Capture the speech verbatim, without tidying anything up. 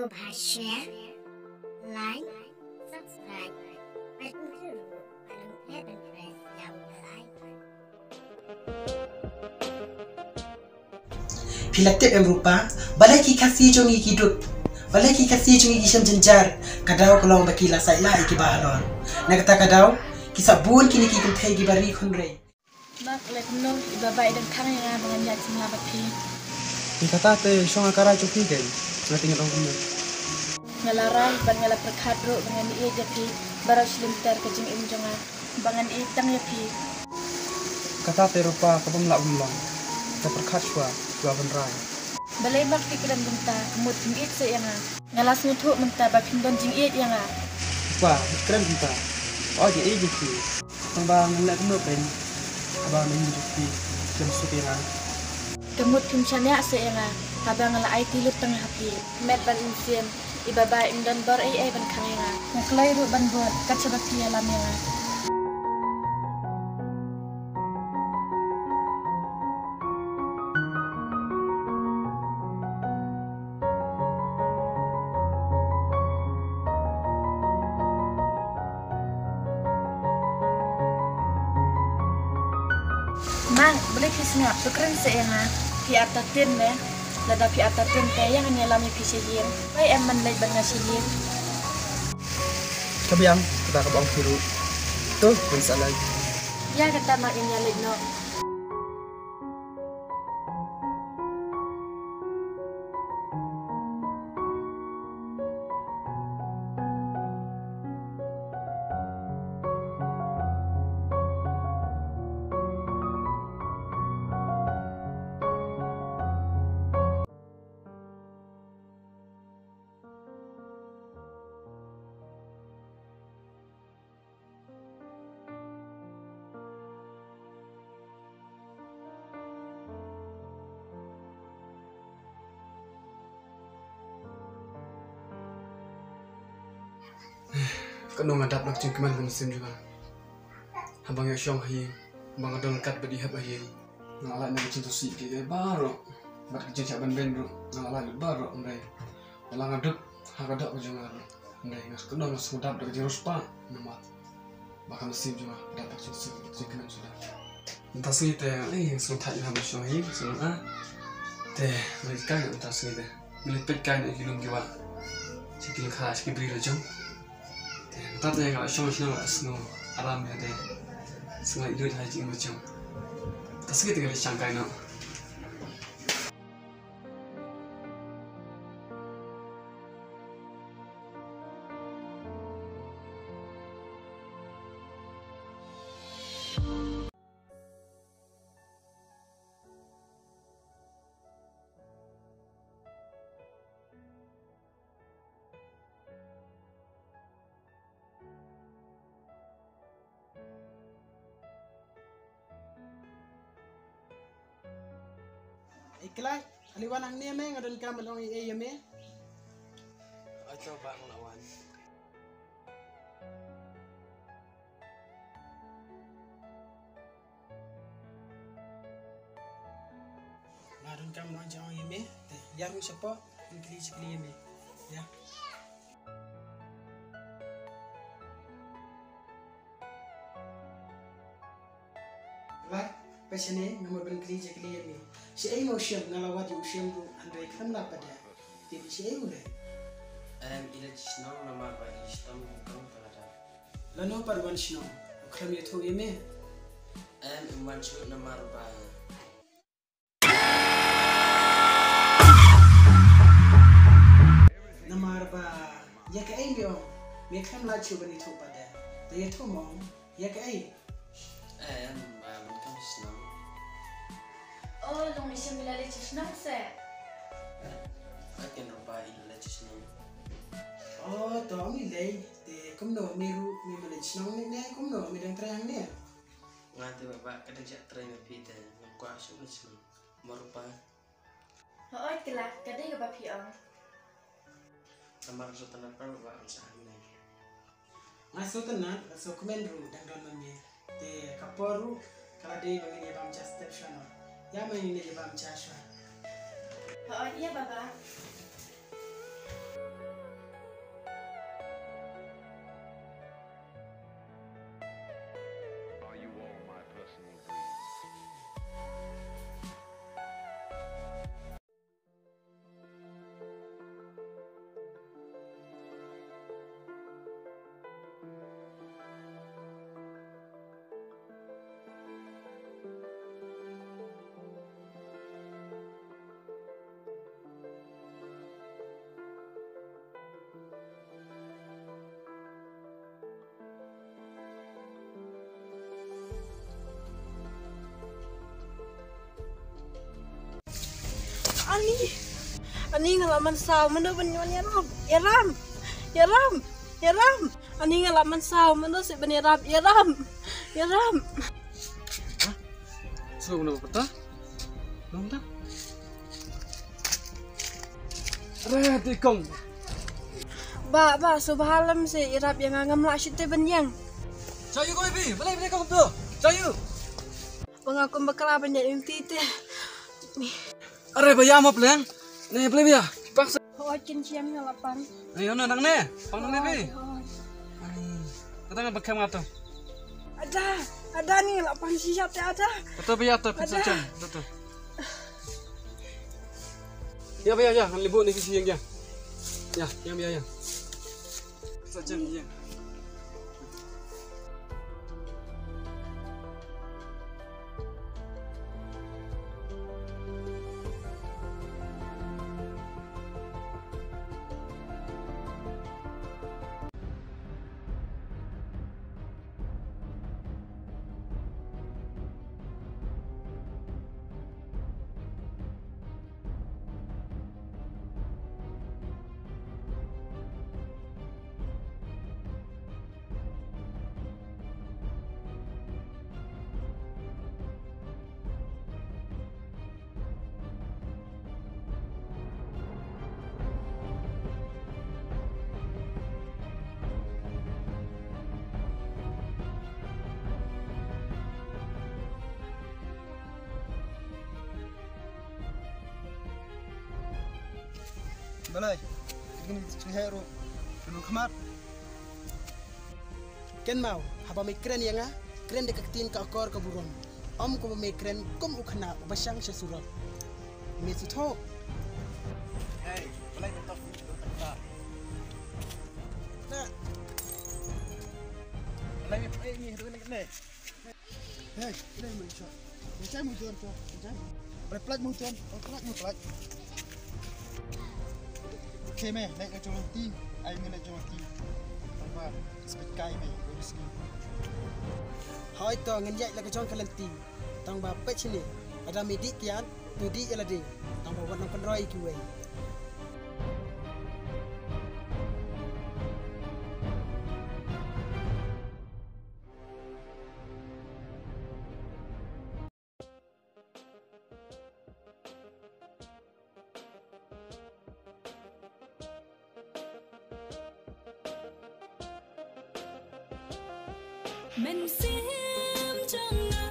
Ba share, like, subscribe, bad unsur, bad unsur, bad unsur, bad unsur. Phi la tip em Rupa, balei ki Khasi jong ngi ki duk, balei ki Khasi jong ngi ki shem jynjar, ka daw ka long ba ki la said lah ïa ki bahalor. Na kata ka daw, ki sah bun kine ki kynthei kiba ri khun rei. Mak, leh kumno, i Baba i dang khang ïa nga ba ngan ïaid samla bad phi. Te kata te shong ha ka rai jong phi kein, nga te ngan ong kumno. Nga la rai bad nga la pyrkhat ruh ba ngan ïeit ïa phi baroh shi lynter ka jingim jong nga, ba ngan ïeit tang ïa phi. Kata te Rupa, ka bym lah bym long, ka pyrkhat shuwa, shuwa ban rai. Balei Mak phi kren kumta, ka mut phim ïeit seh ïa nga. Nga la sngewthuh mynta ba phim don jingïeit ïa nga. Rupa, kren kumta. Ba ïeit ïa phi. Tang ba ngan leh kumno kein haba ngan ïeit ïa phi, khlem suk ïa nga. Ka mut phim shaniah seh ïa nga haba nga la aiti lut tang ha phi. Met bad mynsiem, i Baba im don bor ei ei ban khang ïa nga. Nga kloi ruh ban bud kat shaba phi ïalam ïa nga. Mang, balei phi sngap, to kren seh ïa nga. Phi ap ta tin ne? Lada phi ap ta tin te ïa ngan ïalam ïa phi sha ïing. Wei em man leit bad nga sha ïing. Ka biang, kata kaba ong phi ruh. To, phin sa leit. Ïa kata Mang, in ïa leit noh. Kano nga dap na ka jingkmen ka mynsiem jong nga. Haba nga ïoh shong ha ïing, haba nga don ryngkat bad i hep ha ïing, nga la lait na ka jingthoh sih kiei kiei baroh, bad ka jingshah ban beiñ ruh nga la lait lut baroh, hynrei la nga duk ha ka doh ka jong nga ruh, hynrei nga kynnoh, nga sngewdap da ka jingriewspah namar ba ka mynsiem jong nga ka dap da ka jingsuk, da ka jingkmen suda. Mynta sngi te, eh, nga sngewthait nga haba shong ha ïing, sngewthuh. Te nga leit kai noh mynta sngi te. Nga leit peit kai noh ïa ki lum ki wah, sha ki lyngkha, sha ki bri la jong. Te mynta te nga la shong shnong, la sngew aram ïa te. Sngew ïeit ha ïing la jong. Mynta sngi te nga leit shang kai noh. Ei Klai, ale wan hangne me, nga donkam ban ong ei ei ïa me. Ato ba nga la wan. Nga donkam ban ong jong ïa me, te ïa ruh shapoh, ban kylli shi kylli ïa me. Ïa. Klai, peit shane, nga mut ban kylli shi kylli ïa me. Shaei mo u shem, nga la wad ïa u shem ruh, hynrei khlem lah pat de. Te shaei u re? Em, i leit shnong namar ba i shitom i kong ka la dap. Lano pat wan shnong, u khlem ïathuh ïa me? Em, im wan shuh namar ba. Namar ba, ïa kaei me ong, me khlem lah shuh ban ïathuh pat de. Da ïathuh mo ong, ïa kaei? Em, ba, ban kam shnong. Oh, long i shem i la leit sha shnong se? Ai ken rupa i la leit sha shnong. Oh, to ong i lei, te kumno me ruh, me ma leit shnong ne, ne kumno me dang trei hangne? Nga te baba, ka dang shah trei na phi te, ngam kwah shuh na shnong. Mo rupa. Hooid Kla, ka dei kaba phi ong. Namar sngewtynnat baba, ngam shah hangne. Nga sngewtynnat, nga sngewkmen ruh dang don ma me. Te ka por ruh ka la dei ba ngin ïa bam ja step shuwa noh. Ïa ma ngin ïa bam ja shuwa. Hooid ïa baba. Ani, ani nga la mynsaw mynno ban ïoh ïarap. Ïarap, ïarap, ïarap. Ani nga la mynsaw mynno seh ban ïarap, ïarap, ïarap. Sngewbha na pata. Nong ta. Re, tikong. Ba, ba, sngewbha lem seh ïarap ïa nga, ngam lah shuh te ban ïeng. Chayu ko bi, balei balei kong tu. Chayu. Ba nga kum bakla ban ïeng ti te. Are ba ïa mo pleng. Ne pleng ba ïa. Pak sa. Hoi kin chiam nga la pang. Ayo na nang ne. Pang nang ne bi. Hoi. Kata nga bakhem nga to. Ada, ada ni la pang shisha te ada. Kata ba ïa to pizza chan. Kata to. Ya ba ïa ya, ngan libu ni ki siang ya. Ya, ya ba ïa ya. Pizza chan ya. Balei? Kin kin hero. Kin khmat. Ken mau, haba me kren ïa nga, kren da ka ktien ka akor ka burom. Ym kumba me kren kum u khynnah uba shang sha surok. Me sngewthuh. Hey, balei me toh? Na. Balei me pei ni hadu ne? Hey, play mo shot. Mo chai mo jor to. Mo chai. Play play mo ton. Oh, play mo play. Okay me, leh ka jong ti. Ai me leh jong ti. Tang ba spit kai me, very skill. Hoi to ngan ïaid la ka jong ka lynti. Tang ba peit shini. Ada me dih kiad, to dih ïa lade. Tang ba wat nang pynroi kiwei. Mynsiem jong nga